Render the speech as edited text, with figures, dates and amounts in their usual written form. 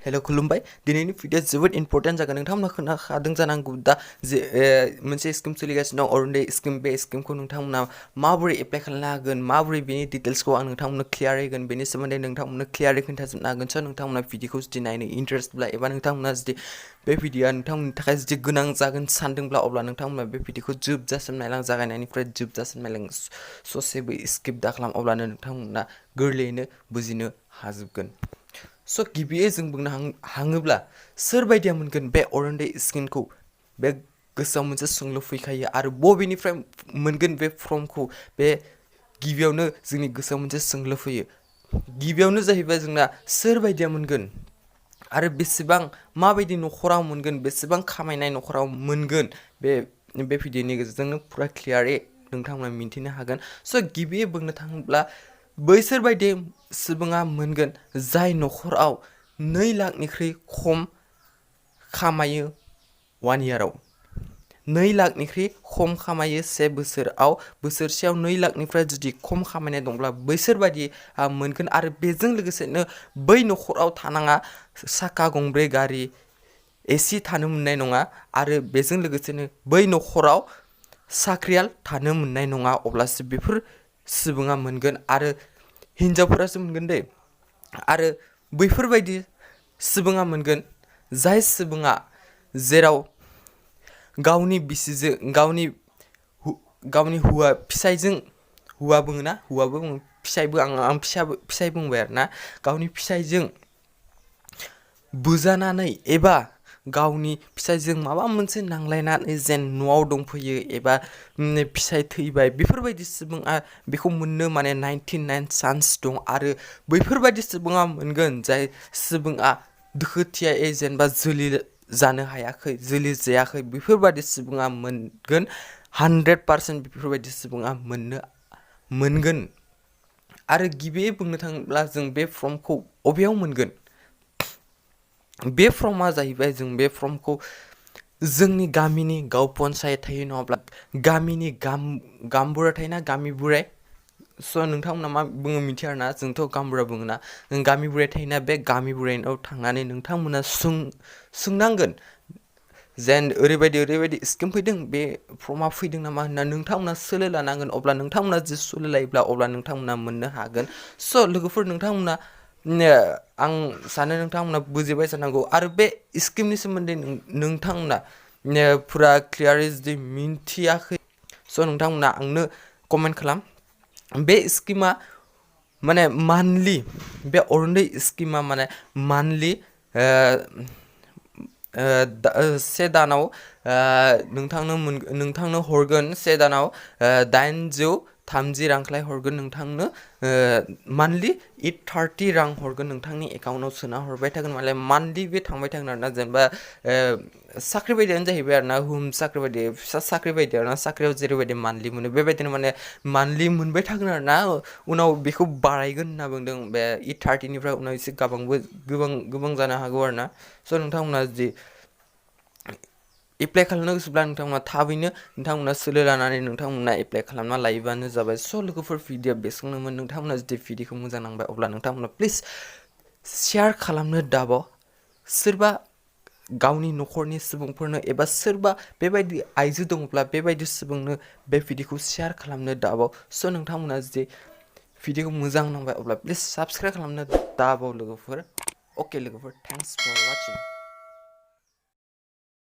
hello खुलुमबाय दिनैनि video जोबोद इम्पर्टेन्ट जागोन नोंथांमोना खोनाखादों जानांगौ दा जे मोनसे स्किम सोलिगासिनो दं अरुणोदय स्किम बे स्किमखौ नोंथांमोना माबोरै एप्लाइ खालामनो हागोन माबोरै बेनि डिटेल्सखौ आं नोंथांमोननो क्लियारै होगोन बेनि सोमोन्दै नोंथांमोननो क्लियारै खोन्थाजोबनो हागोन स' नोंथांमोना भिडिअखौ जुदि नायनो इन्टारेस्टब्ला एबा नोंथांमोना जुदि बे भिडिअआ नोंथांमोननि थाखाय जुदि गोनां जागोन सानदोंब्ला अब्ला नोंथांमोना बे भिडिअखौ जोबजासिम नायलां जागायनायनिफ्राय जोबजासिम नायलां ससेबो स्किप दाखालाम अब्लानो नोंथांमोना गोरलैयैनो बुजिनो हाजोबगोन स' गिबियै जों बुंनो हाङोब्ला सोरबायदिया मोनगोन बे अरुणोदय स्किमखौ बे गोसोआव मोनसे सोंलु फैखायो आरो बबेनिफ्राय मोनगोन बे फर्मखौ बे गिबियावनो जोंनि गोसोआव मोनसे सोंलु फैयो गिबियावनो जाहैबाय जोंना सोरबायदिया मोनगोन आरो बेसेबां माबायदि नखराव मोनगोन बेसेबां खामायनाय नखराव मोनगोन बे भिडिअनि गेजेरजोंनो फुरा क्लियारै नोंथांमोना मिन्थिनो हागोन स' गिबियै बुंनो थाङोब्ला बैसोर बायदि सुबुङा मोनगोन जाय नखराव 2 लाखनिख्रुइ खम खामायो 1 इयाराव 2 लाखनिख्रुइ खम खामायो 1 बोसोराव बोसोरसेयाव 2 लाखनिफ्राय जुदि खम खामायनाय दंब्ला बैसोर बायदिया मोनगोन आरो बेजों लोगोसेनो बै नखराव थानाङा साखा गंब्रै गारि एसि थानो मोननाय नङा आरो बेजों लोगोसेनो बै नखराव साख्रियाल थानो मोननाय नङा अब्लासो बेफोर सुबुङा मोनगोन आरो हिनजावफोरासो मोनगोन दे आरो बैफोरबायदि सुबुङा मोनगोन जाय सुबुङा जेराव गावनि बिसिजों गावनि हौवा फिसायजों हौवा बुङोना हौवाबो बुङो फिसायबो आं फिसाय बुंबाय आरोना गावनि फिसायजों बुजानानै एबा गावनि फिसायजों माबा मोनसे नांलायनानै जेन न'आव दंफैयो एबा फिसाय थैबाय बेफोरबायदि सुबुङा बेखौ मोननो माने 99 चान्स दं आरो बैफोरबायदि सुबुङा मोनगोन जाय सुबुङा दुखुथिया जेनेबा जुलि जानो हायाखै जुलि जायाखै बेफोरबायदि सुबुङा मोनगोन 100% बेफोरबायदि सुबुङा मोनगोन आरो गिबियै बुंनो थाङोब्ला जों बे फर्मखौ बबेयाव मोनगोन बे फर्मा जाहैबाय जों बे फर्मखौ जोंनि गामिनि गाव पन्सायत थायो नङाब्ला गामिनि गामबुरा थायोना गामि बुराय स' नोंथांमोना मा बुङो मिथिया आरोना जोंथ' गामबुरा बुङोना गामि बुराय थायोना बे गामि बुरायनाव थांनानै नोंथांमोना सोंनांगोन जेन ओरैबायदि स्किम फैदों बे फर्मा फैदों नामा होनना नोंथांमोना सोलो लानांगोन अब्ला नोंथांमोना जे सोलो लायोब्ला अब्ला नोंथांमोना मोननो हागोन स' लोगोफोर नोंथांमोना आं सानो नोंथांमोना बुजिबाय जानांगौ आरो बे स्किमनि सोमोन्दै नोंथांमोना फुरा क्लियारै जुदि मिन्थियाखै स' नोंथांमोना आंनो कमेन्ट खालाम बे स्किमा माने मान्थलि बे अरुणोदय स्किमा माने मान्थलि 1 दानाव नोंथांनो हरगोन 1 दानाव 830 रांख्लाय हरगोन नोंथांनो मान्थलि 830 रां हरगोन नोंथांनि एकाउन्टाव सोना हरबाय थागोन माने मान्थलि बे थांबाय थागोन आरोना जेनेबा साख्रि बायदियानो जाहैबाय आरोना हुम साख्रि बायदि फिसा साख्रि बायदि आरोना साख्रियाव जेरैबायदि मान्थलि मोनो बेबायदिनो माने मान्थलि मोनबाय थागोन आरोना उनाव बेखौ बारायगोन होनना बुंदों बे 830निफ्राय उनाव एसे गोबां जानो हागौ आरोना स' नोंथांमोना जुदि एप्लाइ खालामनो गोसोब्ला नोंथांमोना थाबैनो नोंथांमोना सोलो लानानै नोंथांमोना एप्लाइ खालामना लायोबानो जाबाय स' लोगोफोर भिडिअ बेसेबांनोमोन नोंथांमोना जुदि भिडिअखौ मोजां नांबाय अब्ला नोंथांमोना प्लिज शेयार खालामनो दाबाव सोरबा गावनि नखरनि सुबुंफोरनो एबा सोरबा बेबायदि आइजो दङब्ला बेबायदि सुबुंनो बे भिडिअखौ शेयार खालामनो दाबाव स' नोंथांमोना जुदि भिडिअखौ मोजां नांबाय अब्ला प्लिज साबस्क्राइब खालामनो दाबाव लोगोफोर अके लोगोफोर थेंक्स फर वाचिं